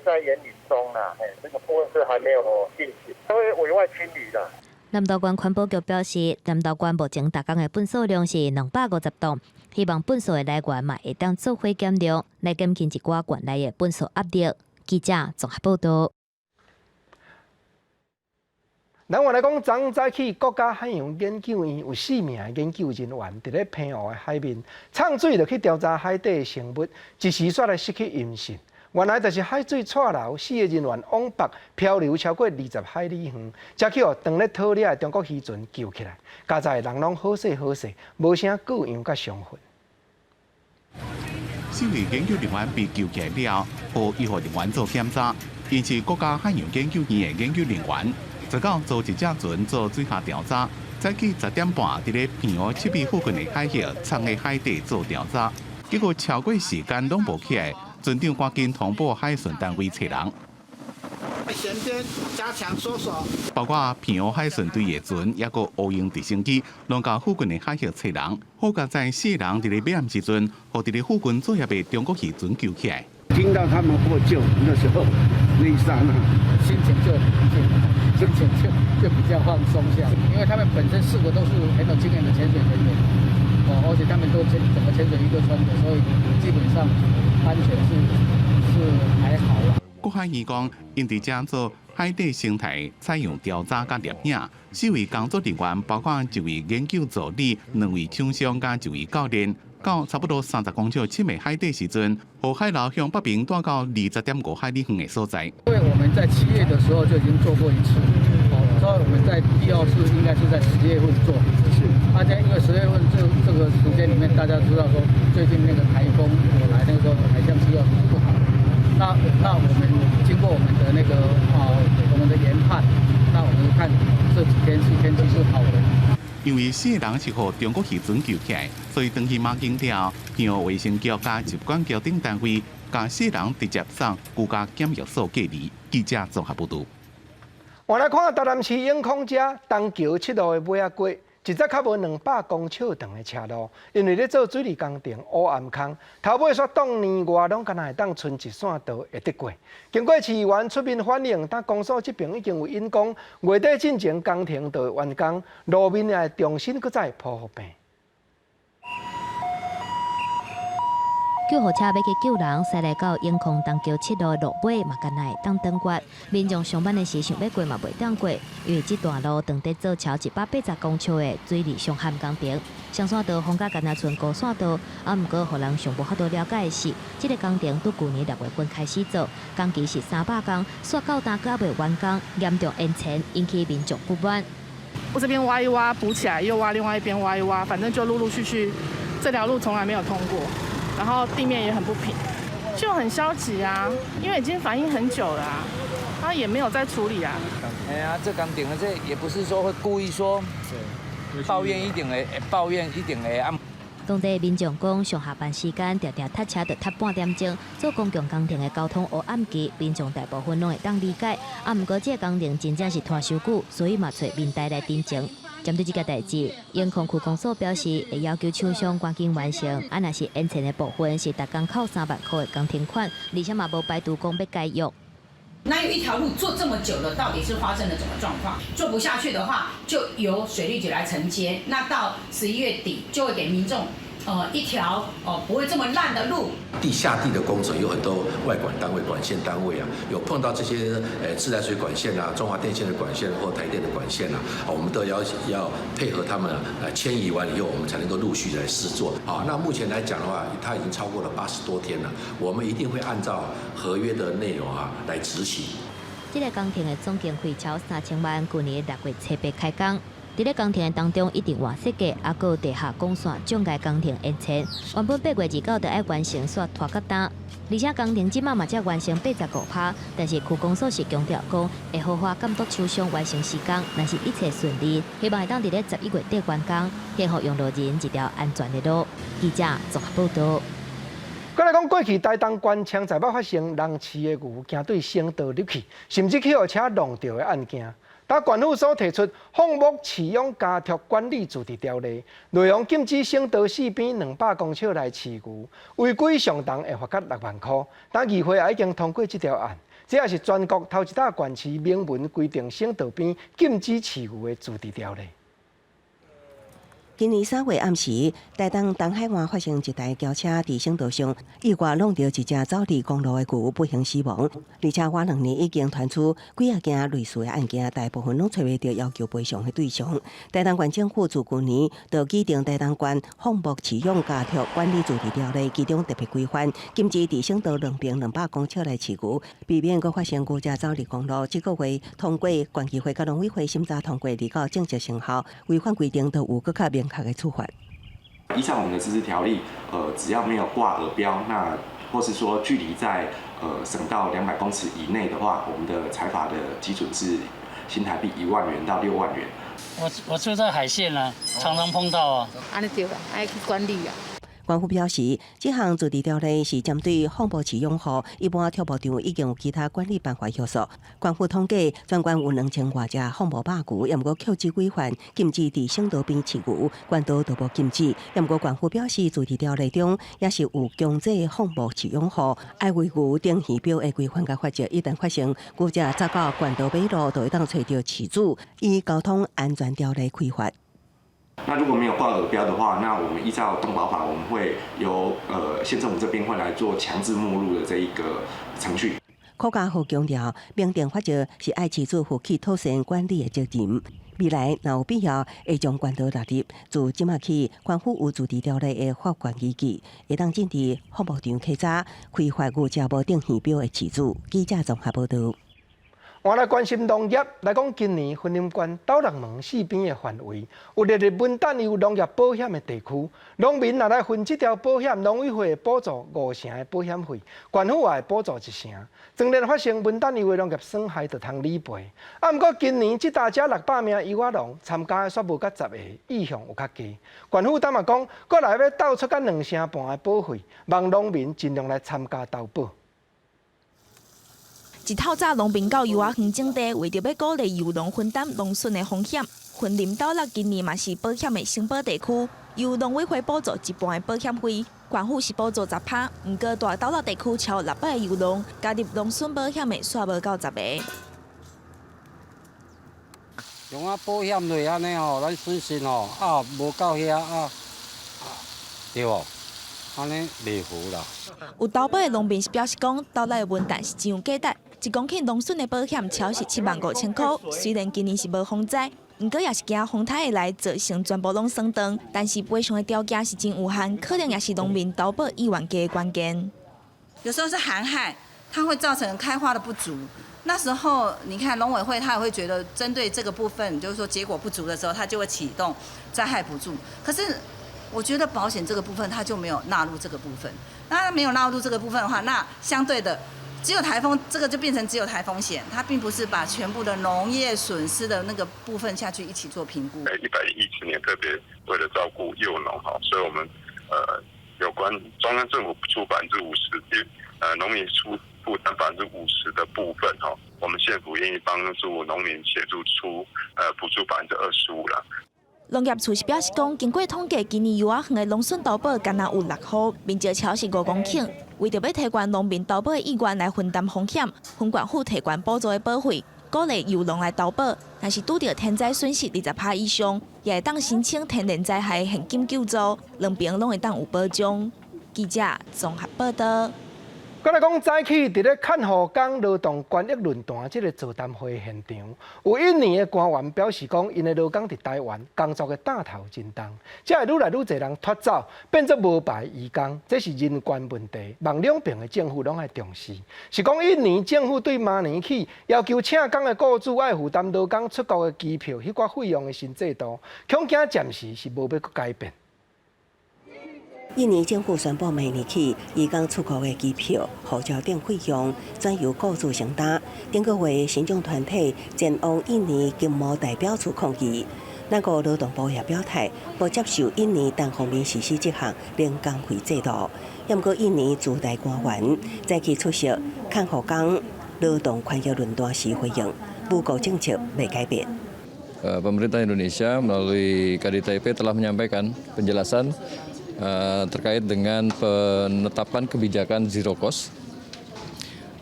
在研擬中啦，這個部分是還沒有進行，會委外清理的。南投縣環保局表示，南投縣目前逐工的糞埽量是250噸，希望糞埽的來源嘛會當做伙減量，來減輕一寡縣內的糞埽壓力。記者綜合報導。咱換來講，昨早起國家海洋研究院有四名研究人員佇咧澎湖的海面沖水落去調查海底的生物，一時煞來失去音訊。原來就是海水掣流，四個人員往北漂流超過20海里遠，才去予當咧討獵的中國漁船救起來。佳哉人攏好勢好勢，無啥過樣佮傷痕。四位研究人員被救起來了後，予醫護人員做檢查，𪜶是國家海洋研究院的研究人員，直到租一隻船做水下調查，早起10點半，佇咧澎湖七尾附近的海域，藏在海底做調查，結果超過時間攏無起來。船長趕緊通報海巡單位揣人，加強搜索，包括澎湖海巡隊的船，抑閣烏鷹直升機，攏到附近的海域揣人。好佳哉四人佇咧欲暗時陣，予佇咧附近作業的中國漁船救起來。聽到他們獲救那時候，那一剎那，心情就平靜，心情就比較放鬆下，因為他們本身四個都是很有經驗的潛水人員，哦，而且他們都潛整個潛水衣都穿的，所以基本上安全是還好啦。國海院講，𪜶佇遮做海底生態採樣調查佮攝影，四位工作人員包括一位研究助理、兩位廠商佮一位教練，到差不多30公尺深的海底時陣，予海流向北邊帶到20.5海里遠的所在。因為我們在7月的時候就已經做過一次，哦，所以我們在第二次應該是在10月份做。是，而且因為十月份這個時間裡面，大家知道說最近那個颱風有來，那個時候海象氣候是不好。那我們經過我們的那個啊，我們的研判，那我們看這幾天是天氣是好的。因為四个人是予中國漁船救起來，所以轉去馬經了後，向衛生局佮疾管局等單位，共四人直接送居家檢疫所隔離。記者綜合報導。換來看台南市永康街東橋七路的尾仔街，一節較無200公尺長的斜路，因為咧做水利工程烏暗空，頭尾煞凍年外，攏干焦會當賰一線道會得過。經過市議員出面反映，但公所這邊已經有應講，月底進前工程就會完工，路面也會重新閣再鋪予平。救護車欲去救人，駛來到永康東橋七路路尾嘛，干焦會當轉彎。民眾上班的時想欲過嘛袂當過，因為這段路當佇做超180公尺的水利上涵工程，雙線道風甲干焦賰孤線道。啊，毋過予人上無法度了解的是，這个工程對舊年6月份開始做，工期是300工，煞到今閣猶未完工，嚴重延遲，引起民眾不滿。我這邊挖一挖補起來，又挖另外一邊挖一挖，反正就陸陸續續，這條路從來沒有通過。然後地面也很不平，就很消極啊，因為已經反映很久了啊，他也沒有在處理啊。哎呀，這工程這也不是說會故意說抱怨一定會抱怨一定會啊。當地民眾講，上下班時間定定塞車，著塞半點鐘，做公共工程的交通烏暗期，民眾大部分攏會當理解。啊，毋過這个工程真正是拖傷久，所以嘛揣民代來陳情。針對這个代誌，永康區公所表示會要求廠商趕緊完成，啊，若是延遲的部分是逐工扣3萬箍的工程款，而且嘛無排除講欲解約。那有一條路做這麼久了，到底是發生了什麼狀況？做不下去的話，就由水利局來承接。那到11月底就會給民眾，一條哦不會這麼爛的路。地下地的工程有很多外管單位、管線單位啊，有碰到這些自來水管線啊、中華電信的管線或台電的管線啊，我們都要配合他們遷移完以後，我們才能夠陸續來施作。好，那目前來講的話，它已經超過了80多天了，我們一定會按照合約的內容啊來執行。這个工程的總經費超3000萬，舊年6月7日開工。佇咧工程的當中，一直換設計，抑閣地下管線障礙工程延遲。原本8月29就愛完成，煞拖到今。而且工程這馬嘛才完成85%，但是區公所是強調講，會好好監督廠商完成時間，若是一切順利，希望會當佇咧11月底完工，獻予用路人一條安全的路。記者綜合報導。閣來講，過去台東縣槍在捌發生人飼的牛驚對省道入去，甚至去予車挏著的案件。但縣府所提出放牧飼養家畜管理自治條例，內容禁止省道四邊200公尺內飼牛，違規上重會罰到6萬箍。但議會也已經通過這條案，這也是全國頭一擺縣市明文規定省道邊禁止飼牛的自治條例。今年3月暗時，台東東海岸發生一台轎車佇省道上意外挏著一隻走佇公路的牛，不幸死亡。而且這2年已經傳出幾仔件類似的案件，大部分攏揣袂著要求賠償的對象。台東縣政府自舊年就擬定台東縣放牧飼養家畜管理自治條例，其中特別規範禁止佇省道兩邊200公尺內飼牛，避免閣發生牛隻走入公路。這個月通過縣議會佮農委會審查通過，而到正式生效，違反規定就有閣較明確的處罰。依照我們的自治條例，只要沒有掛耳標，那或是說距離在省道200公尺以內的話，我們的裁罰的基準是新台幣1萬元到6萬元。我住在海線啊，常常碰到啊。按呢對啦，愛去管理啊。縣府表示，這項自治條例是針對放牧飼養戶，一般畜牧場已經有其他管理辦法約束。縣府統計，全縣有2000外隻放牧肉牛，毋過扣除規範禁止佇省道邊飼牛，縣道都無禁止。毋過縣府表示，自治條例中也是有強制放牧飼養戶愛為牛登魚表的規範佮罰則，一旦發生牛隻走到縣道尾路，就會當揣著飼主，依交通安全條例開罰。那如果沒有掛耳標的話，那我們依照動保法，我們會由縣政府這邊會來做強制沒入的這一個程序。柯家豪強調，明定法則是愛飼主負起妥善管理的責任。未來若有必要，會將管道納入自這馬起，縣府有自治條例的法權依據，會當禁止放牧場開鑿開發牛隻無登記表的飼主。記者綜合報導。我來關心農業，來講今年雲林縣斗六門四邊的範圍有列入文旦柚農業保險的地區，農民若來分這條保險，農委會會補助五成的保險費，縣府也會補助一成。當然發生文旦柚的農業損害，就通理賠。啊，毋過今年這大遮600名柚仔農參加的煞無甲10個，意向有較低。縣府當嘛講，閣來欲鬥出甲2.5成的保費，望農民盡量來參加投保。一透早，農民到柚仔園種地，為著欲鼓勵柚農分擔農損的風險，雲林斗六今年嘛是保險的承保地區，由農委會補助一半的保險費，縣府是補助10%。毋過大斗六地區超600個柚農加入農損保險的，煞無夠10個。用啊保險類按呢吼，咱損失吼啊無夠遐啊，對無？按呢袂符啦。有投保的農民是表示講，斗六的文旦是真有價值。一公頃農損的保險超是75,000箍，雖然今年是無風災，毋過也是驚風颱會來造成全部攏損斷。但是賠償的條件是真有限，可能也是農民投保意願低的關鍵。有時候是寒害，它會造成開花的不足。那時候你看農委會，他也會覺得針對這個部分，就是說結果不足的時候，他就會啟動災害補助。可是我覺得保險這個部分，它就沒有納入這個部分。那沒有納入這個部分的話，那相對的。只有颱風，這個就變成只有颱風險，它並不是把全部的農業損失的那個部分下去一起做評估。 110年特別為了照顧柚農哈，所以我們有關中央政府出50%，農民出負擔50%的部分哈，我們縣府願意幫助農民協助出補助25%啦。農業處是表示講，經過統計，今年柚仔園的農損投保干焦有6戶，面積超是5公頃。為著欲提懸農民投保的意願來分擔風險，雲縣府提懸補助的保費，鼓勵柚農來投保。若是拄著天災損失20%以上，也會當申請天然災害現金救助，兩邊攏會當有保障。記者綜合報導。閣來講，早起佇咧看護工勞動權益論壇這个座談會現場，有印尼的官員表示講，𪜶的勞工佇台灣工作的擔頭真重，才會愈來愈濟人脫走，變做無牌移工，這是人權問題，望兩邊的政府攏愛重視。是講印尼政府對明年起要求請工的雇主愛負擔勞工出國的機票，彼寡費用的新制度，恐驚暫時是無欲閣改變。印尼政府宣布，明年起，移工出國的機票、護照等費用轉由雇主承擔。頂個月，新疆團體前往印尼經貿代表處抗議。咱國勞動部也表態，無接受印尼單方面實施這項零工費制度。毋過，印尼駐台官員早起出席看護工勞動權益論壇時回應，無僱政策未改變。 Pemerintah Indonesia melalui KDTP telah menyampaikan penjelasan terkait dengan penetapan kebijakan zero cost,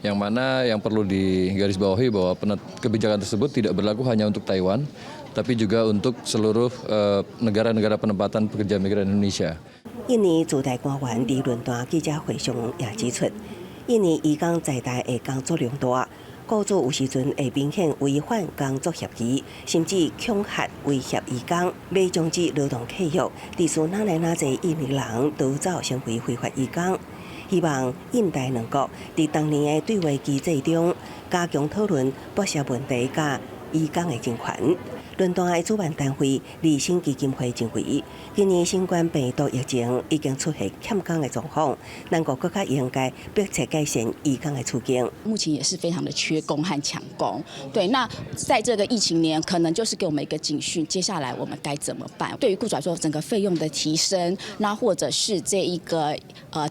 yang mana yang perlu digarisbawahi bahwa kebijakan tersebut tidak berlaku hanya untuk Taiwan, tapi juga untuk seluruh negara-negara penempatan pekerja migran Indonesia. 印尼駐台官員佇論壇記者會上也指出，印尼移工在台的工作量大，雇主有時陣會明顯違反工作協議，甚至恐嚇威脅移工，欲終止勞動契約，致使愈來愈濟印尼人逃走成為非法移工。希望印台兩國佇當年的對話機制中加強討論剝削問題佮移工的人權。論壇的主辦單位立新基金會認為，今年新冠病毒疫情已經出現欠工的狀況，咱國閣較應該迫切改善移工的處境。目前也是非常的缺工和搶工，對。那在這個疫情年，可能就是給我們一個警訊，接下來我們該怎麼辦？對於雇主來說，整個費用的提升，那或者是這一個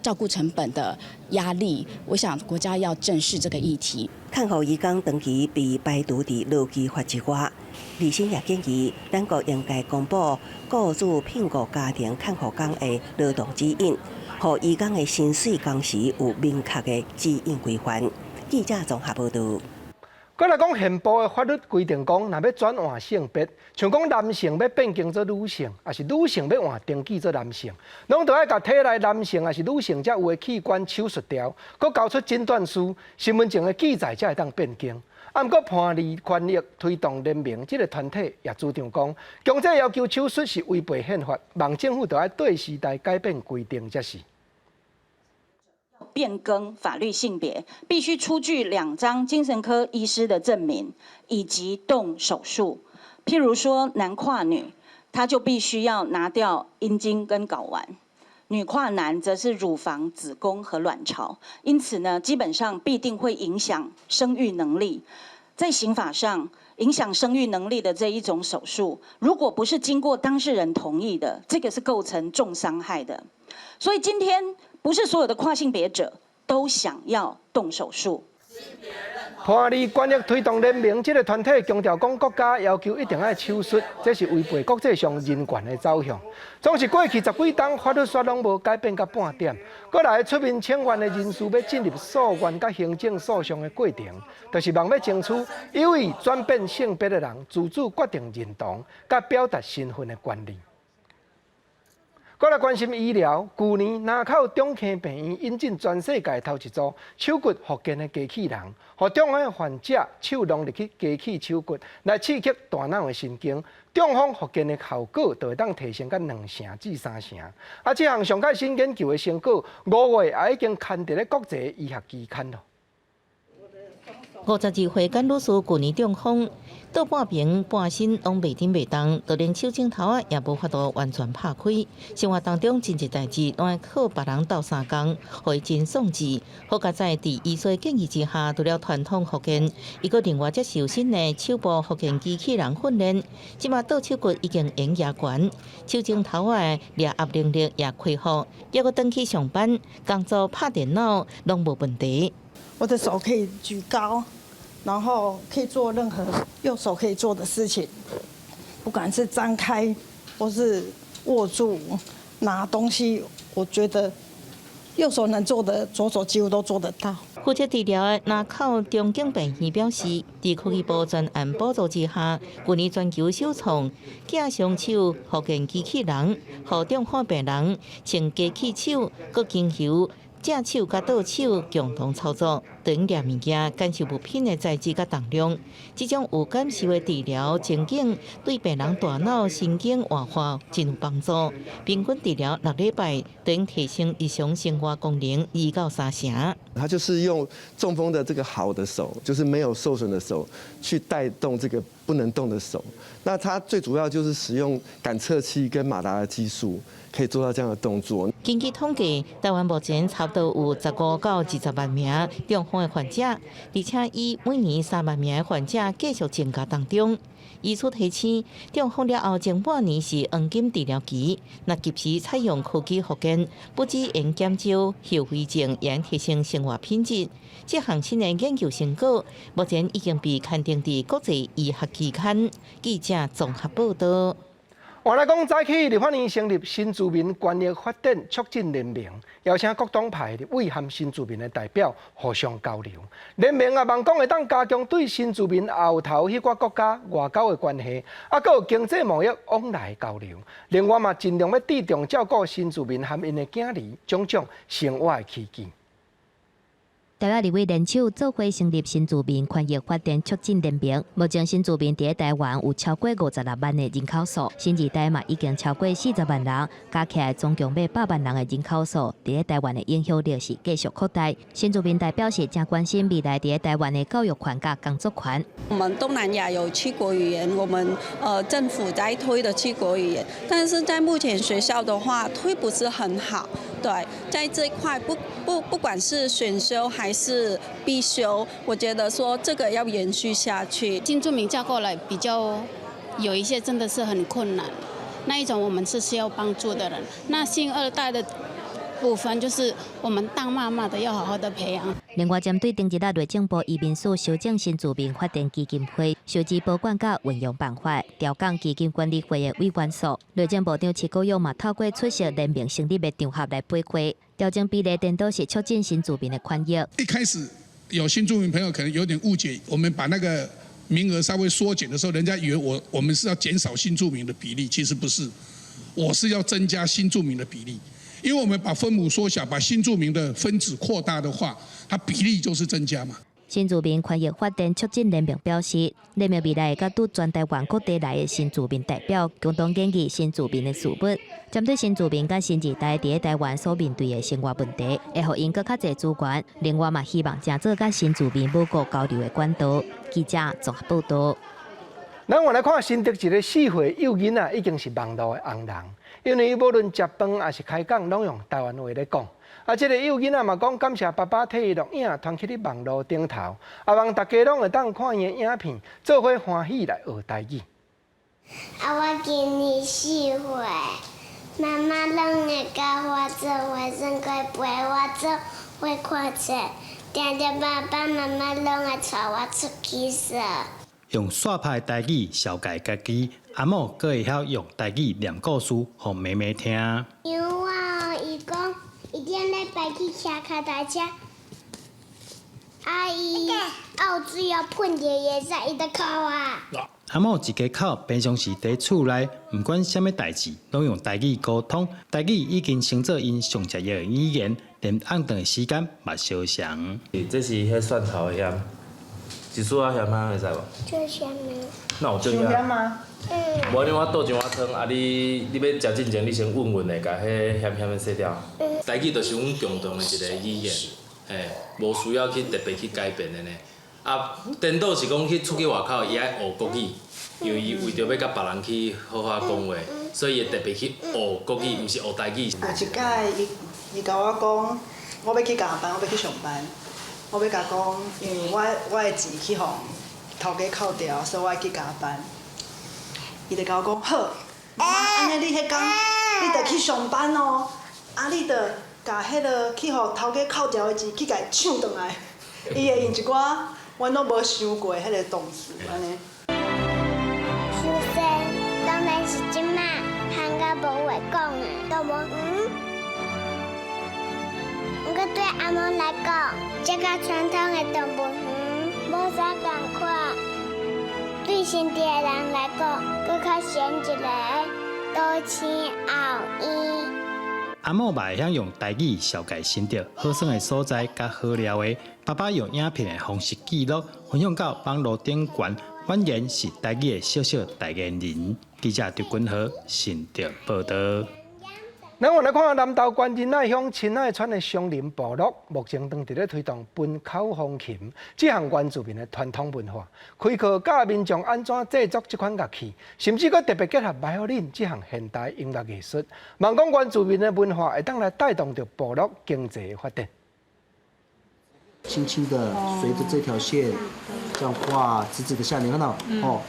照顧成本的壓力，我想國家要正視這個議題。看護移工長期被排除佇勞基法之外，立新也建議，咱國應該公布雇主聘僱家庭看護工的勞動指引，予移工的薪水工時有明確的指引規範。記者綜合報導。閣來講，憲報的法律規定講，若欲轉換性別，像講男性欲變更做女性，抑是女性欲換登記做男性，攏著愛共體內男性抑是女性才有的器官手術掉，閣交出診斷書、身份證的記載才會當變更。啊，毋過叛離權益推動聯盟這个團體也主張講，強制要求手術是違背憲法，望政府著愛綴時代改變規定才是。變更法律性別，必須出具2張精神科醫師的證明，以及動手術。譬如說男跨女，他就必須要拿掉陰莖跟睾丸；女跨男則是乳房、子宮和卵巢。因此呢，基本上必定會影響生育能力。在刑法上，影響生育能力的這一種手術，如果不是經過當事人同意的，這個是構成重傷害的。所以今天，不是所有的跨性別者都想要動手術。叛離權益推動聯盟這个團體強調講，國家要求一定愛手術，這是違背國際上人權的走向。總是過去十幾冬法律煞攏無改變佮半點，閣來出面請願的人士欲進入訴願佮行政訴訟的過程，就是望欲爭取有意轉變性別的人自主決定認同佮表達身份的權利。閣來關心醫療，舊年林口中坑病院引進全世界頭一組手骨復健的機器人，予中風患者手攏入去機器手骨來刺激大腦的神經，中風復健的效果就會當提升到2成至3成。啊，這項上蓋新研究的成果，5月也已經刊佇咧國際醫學期刊囉。52歲簡女士舊年中風，倒半邊半身攏袂振袂動，就連手指頭仔也無法度完全拍開。生活當中真濟代誌攏愛靠別人鬥相共，予伊真喪志。好佳哉佇醫師建議之下，除了傳統復健，伊閣另外接受新的手部復健機器人訓練。這馬倒手骨已經會用舉懸，手指頭仔的掠壓能力也恢復，猶閣轉去上班、工作、拍電腦攏無問題。我的手可以舉高，然後可以做任何右手可以做的事情，不管是張開或是握住拿東西，我覺得右手能做的，左手幾乎都做得到。負責治療的林口中景病院表示，佇科技部專案補助之下，舊年全球首創寄雙手復健機器人，予中風病人穿機器手，閣經由正手佮倒手共同操作，等掠物件、感受物品的材質佮重量。這種有感受的治療情景，對病人大腦神經活化真有幫助。平均治療6禮拜，等提升日常生活功能2到3成。他就是用中風的這個好的手，就是沒有受損的手，去帶動這個不能動的手。那他最主要就是使用感測器跟馬達的技術，可以做到這樣的動作。根據統計，台灣目前差不多有15到20萬名中風的患者，而且以每年3萬名的患者繼續增加當中。醫師提醒，中風了後前半年是黃金治療期，若及時採用科技復健，不只能減少後遺症，也提升生活品質。這項新的研究成果，目前已經被刊登佇國際醫學期刊。記者綜合報導。換來講，早起立法院成立新住民權益發展促進聯盟，邀請各黨派立委和新住民的代表互相交流。聯盟也望講會當加強對新住民後頭彼掛國家外交的關係，啊，閣有經濟貿易往來交流。另外嘛，盡量欲注重照顧新住民和𪜶的囝兒種種生活的起居。台北立委聯手做伙成立新住民權益發展促進聯盟。目前新住民佇台灣有超過56萬的人口數，新二代嘛已經超過40萬人，加起來總共欲100萬人的人口數，佇台灣的影響力是繼續擴大。新住民代表是誠關心未來佇台灣的教育權佮工作權。我們東南亞有七國語言，我們政府在推的七國語言，但是在目前學校的話推不是很好。對，在這一塊不管是選修還是必修，我覺得說這個要延續下去。新住民嫁過來比較有一些真的是很困難，那一種我們是需要幫助的人。那新二代的部分就是我們當媽媽的要好好的培養。另外，針對頂一日內政部移民署修正新住民發展基金會收支保管佮運用辦法，調降基金管理會的委員數。內政部長徐國勇嘛透過出席聯盟成立的場合來回饋，調整比例顛倒是促進新住民的權益。一開始有新住民朋友可能有點誤解，我們把那個名額稍微縮減的時候，人家以為我們是要減少新住民的比例，其實不是，我是要增加新住民的比例，因為我們把分母縮小，把新住民的分子擴大的話，它比例就是增加嘛。新住民權益發展促進聯盟表示，聯盟未來會佮全台灣各地來的新住民代表共同研議新住民的事務，針對新住民佮新二代佇台灣所面對的生活問題，會予𪜶閣較濟資源。另外嘛，希望誠做佮新住民母國交流的管道。記者綜合報道。咱換來看新竹一个4歲幼囡仔已經是網路的紅人，因為伊無論食飯抑是開講，攏用台灣話咧講。啊，這个幼囡仔嘛講感謝爸爸替伊錄影，傳去咧網路頂頭，啊，望大家攏會當看伊的影片，做伙歡喜來學台語。啊，我今年4歲，媽媽攏會佮我做伙，上過陪我做伙看冊，定定爸爸媽媽攏會帶我出去耍。用煞拍的台語紹介家己，阿母閣會曉用台語念故事，予妹妹聽。因為我伊講，伊頂禮拜去騎跤踏車，啊伊後水哦噴著伊會使，伊就哭啊。阿母一家口平常時佇厝內，毋管啥物代誌，攏用台語溝通。台語已經成做𪜶上重要的語言，連暗頓的時間嘛相像。這是彼蒜頭的鹽，一絲仔鹹啊，會使無？最鹹的。那有最鹹嗎？嗯。無你我倒一碗湯，啊你你欲食進前，你先穩穩的，共彼鹹鹹的洗掉。台語就是阮共同的一个語言，嘿，無需要去特別去改變的呢。啊，顛倒是講去出去外口，伊愛學國語，因為伊為著欲佮別人去好好講話，所以伊會特別去學國語，毋是學台語。有一擺，伊伊共我講，我欲去加班，我欲去上班，我欲共講，因為我的錢去予頭家扣掉，所以我愛去加班。伊就共我講，好，媽媽，按呢你彼工你著去上班哦，啊，你著共彼个去予頭家扣掉的錢去共伊搶轉來。伊會用一寡阮攏無想過彼个動詞按呢。出生當然是這馬，喊甲無話講啊，都無嗯。毋過對阿母來講，這個傳統的動物園無啥仝款。對新竹的人來講，閣較像一个都市後院。阿母嘛會曉用台語紹介新竹好耍的所在佮好料的。爸爸用影片的方式記錄，分享到網路頂懸，宛然是台語的小小代言人。記者張君和新竹報道。咱換來看南投縣仁愛鄉親愛村的松林部落，目前正佇咧推動歕口風琴這項原住民的傳統文化，開課教民眾按怎製作這款樂器，甚至閣特別結合 violin 這項現代音樂藝術，望講原住民的文化會當來帶動著部落經濟的發展。輕輕的隨著這條線，這樣畫，直直的下，你看到哦。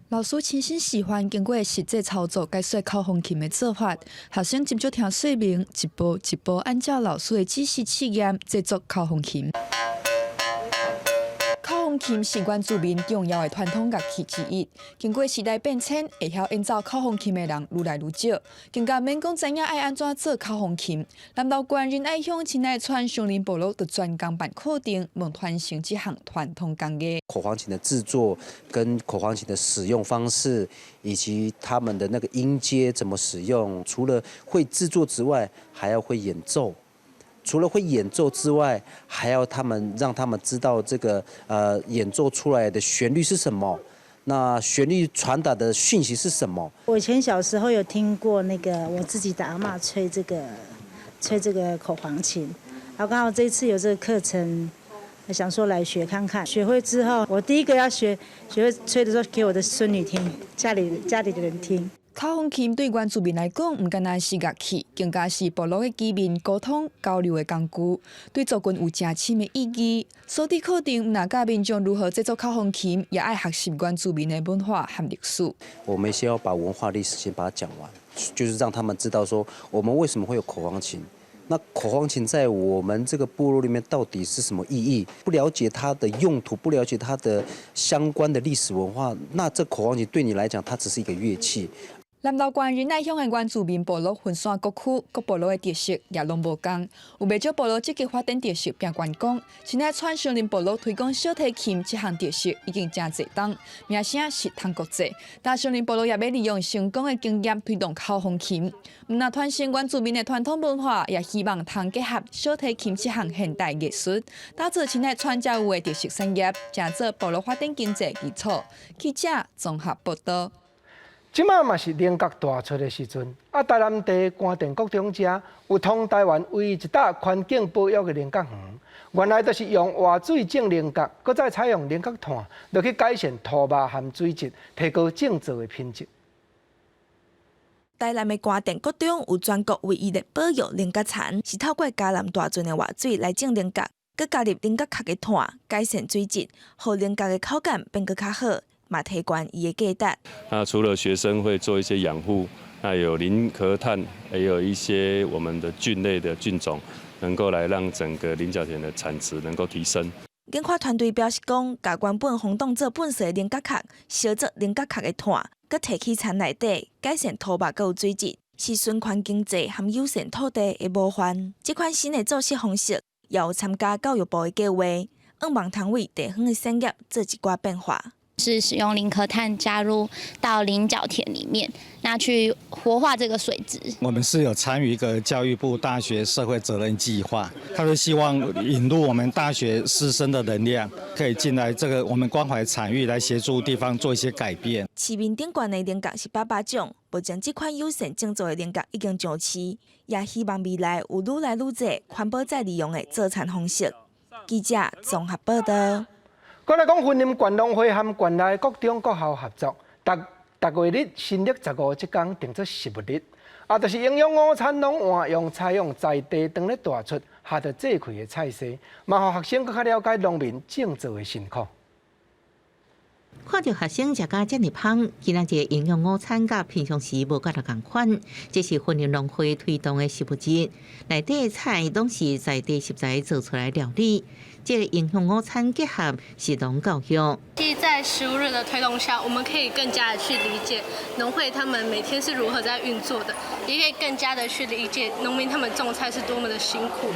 老師親身示範，經過實際操作解說口風琴的做法，學生斟酌聽說明，一步一步按照老師的指示試驗製作口風琴。口風琴是原住民重要的傳統樂器之一。經過時代變遷，會曉演奏口風琴的人愈來愈少，更加免講知影愛按怎做口風琴。南投縣仁愛鄉親愛村松林部落就專工辦課程，望傳承這項傳統工藝。口簧琴的製作跟口簧琴的使用方式，以及他們的那個音階怎麼使用，除了會製作之外，還要會演奏。除了會演奏之外，還要他們讓他們知道這個演奏出來的旋律是什麼，那旋律傳達的訊息是什麼？我以前小時候有聽過那個我自己的阿嬤吹這個口簧琴，然後剛好這次有這個課程，想說來學看看。學會之後，我第一個要學會吹的時候，給我的孫女聽，家裡的人聽。口風琴對原住民來講，毋干焦是樂器，更加是部落的居民溝通交流的工具，對族群有誠深的意義。所以課程毋但教民眾如何製作口風琴，也愛學習原住民的文化和歷史。我們先要把文化歷史先把它講完，就是讓他們知道說，我們為什麼會有口簧琴。那口簧琴在我們這個部落裡面到底是什麼意義？不了解它的用途，不了解它的相關的歷史文化，那這口簧琴對你來講，它只是一個樂器。南投縣仁愛鄉的原住民部落分散各區，各部落的特色也攏無仝。有袂少部落積極發展特色拼觀光，親愛傳承恁部落推廣小提琴這項特色已經誠濟冬，名聲是通國際。但上林部落也欲利用成功的經驗推動口風琴，毋但傳承原住民的傳統文化，也希望通結合小提琴這項現代藝術，打造親愛傳才有的特色產業，成做部落發展經濟基礎。記者綜合報道。這馬嘛是菱角大出的時陣，啊，台南地關田國中遮有通台灣唯一一搭環境保育的菱角園，原來就是用活水種菱角，閣再採用菱角炭落去改善土肉和水質，提高種植的品質。台南的關田國中有全國唯一的保育菱角田，是透過嘉南大圳的活水來種菱角，閣加入菱角殼的炭，改善水質，予菱角的口感變閣較好。嘛提懸伊的價值。那除了學生會做一些養護，那有菱殼炭，也有一些我們的菌類的菌種，能夠來讓整個菱角田的產值能夠提升。研發團隊表示講，共原本予當做糞埽的菱角殼，燒做菱角殼的炭，閣提去田內底，改善土肉閣有水質，是循環經濟和友善土地的模範。這款新的做食方式，也有參加教育部的計劃，向望通為地方的產業做一寡變化。是使用菱殼炭加入到菱角田裡面，那去活化這個水質。我們是有參與一個教育部大學社會責任計劃，他是希望引入我們大學師生的能量，可以進來這個我們關懷場域來協助地方做一些改變。市面頂懸的菱角是百百種，目前這款友善種植的菱角已經上市，也希望未來有愈來愈濟環保再利用的做田方式。記者綜合報道。閣來講，雲林縣農會和縣內國中國校合作，逐逐月日新曆15這工定做食物日，啊，就是營養午餐攏換用採用在地當咧大出下著做開的菜色，嘛予學生閣較了解農民種作的辛苦。看著學生食甲遮爾芳，今仔日營養午餐佮平常時無佮仝仝款。這是雲林農會推動的食物日，內底的菜攏是在地食材做出來料理。這個營養午餐結合食農教育。其實，在食物日的推動下，我們可以更加的去理解農會他們每天是如何在運作的，也可以更加的去理解農民他們種菜是多麼的辛苦，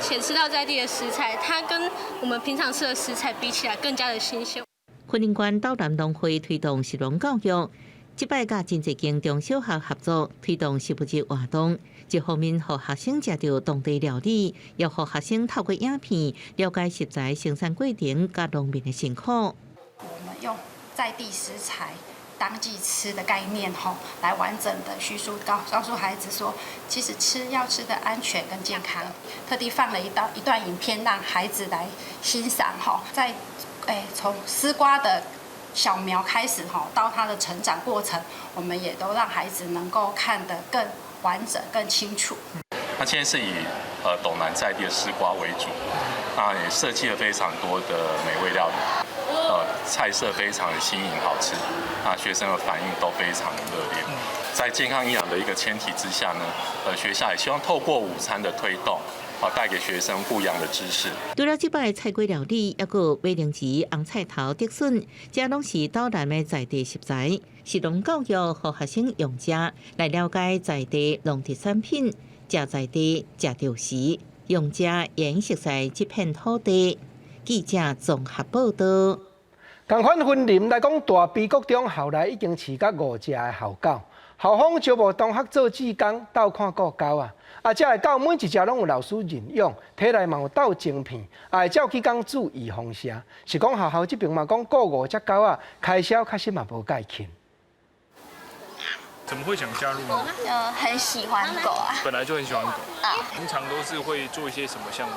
且吃到在地的食材，它跟我們平常吃的食材比起來更加的新鮮。雲林縣斗南農會推動食農教育，這擺佮真濟間中小學合作推動食物日活動，一方面予學生食著當地料理，也予學生透過影片了解食材生產過程佮農民的辛苦。我們用在地食材當季吃的概念，吼，來完整的敘述告訴孩子說，其實吃要吃得安全跟健康。特地放了一段影片，讓孩子來欣賞，吼，在從絲瓜的小苗開始，吼，到它的成長過程，我們也都讓孩子能夠看得更完整、更清楚。那現在是以斗南在地的絲瓜為主，那也設計了非常多的美味料理，菜色非常的新穎好吃，那學生的反應都非常的熱烈。在健康營養的一個前提之下呢，學校也希望透過午餐的推動，帶給學生不一樣的知識。除了這擺菜粿料理，猶閣有馬鈴薯、紅菜頭、竹筍，這攏是斗南的在地食材。食農教育，予學生用食來了解在地農特產品，食在地，食著時，用食會熟似這片土地。記者綜合報道。仝款雲林來講，大埤國中校內已經飼甲五隻的校狗，校方招募同學做志工，鬥看顧狗仔。啊，這个狗每一隻攏有老師認養，體內嘛有鬥晶片，也會照彼工注預防射。是講學校這邊嘛講顧五隻狗仔，開銷確實嘛無介輕。怎麼會想加入呢？很喜歡狗啊。本來就很喜歡狗。啊。平常都是會做一些什麼項目？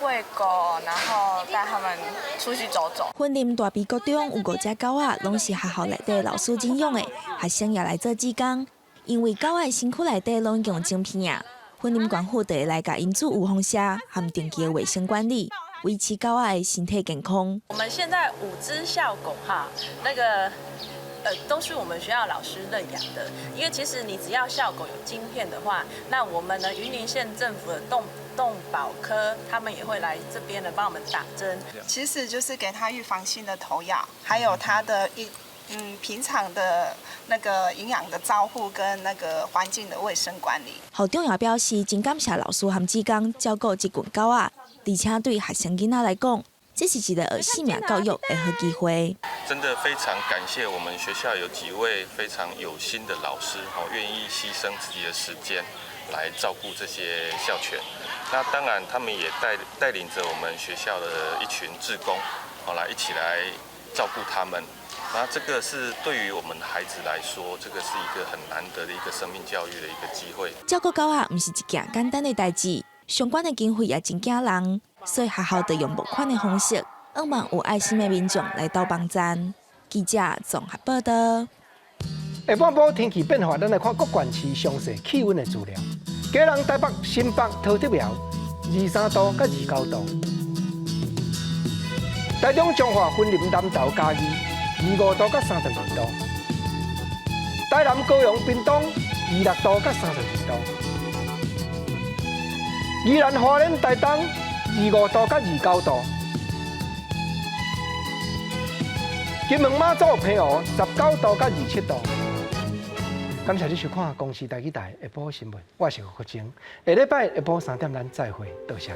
餵狗，然後帶他們出去走走。雲林大埤國中有五隻狗仔，攏是學校內底老師認養的，學生也來做志工。因為狗仔身軀內底攏用晶片啊，雲林縣府就會來共𪜶注預防射和定期的衛生管理，維持狗仔的身體健康。我們現在五隻校狗哈，那個都是我們學校老師認養的，因為其實你只要校狗有晶片的話，那我們呢雲林縣政府的動保科，他們也會來這邊呢幫我們打針。其實就是給他預防性的投藥，還有他的一平常的那個營養的照護跟那個環境的衛生管理。校長也表示，真感謝老師和志工照顧這群狗仔，而且對學生囡仔來講，這是一個學生命教育的好機會。真的非常感謝我們學校有幾位非常有心的老師，哦，願意犧牲自己的時間來照顧這些校犬。那當然，他們也帶領着我們學校的一群志工，哦，來一起來照顧他們。那這個是對於我們孩子來說，這個是一個很難得的一個生命教育的一個機會。照顧狗仔毋是一件簡單的代誌，相關的經費也真驚人，所以學校就用募款的方式，向望有愛心的民眾來鬥幫贊。記者綜合報道。下半晡天氣變化，咱來看各縣市詳細氣溫的資料。基隆、台北、新北、桃竹苗，23度佮29度。台中彰化、雲林、南投、嘉義，25度佮32度。台南、高雄、屏東，26度佮32度。宜蘭、花蓮、台東，25度佮29度。金門、馬祖、澎湖，19度佮27度。感謝你收看《公視台語台》下晡新聞，我是胡國清。下禮拜下晡3點咱再會，多謝。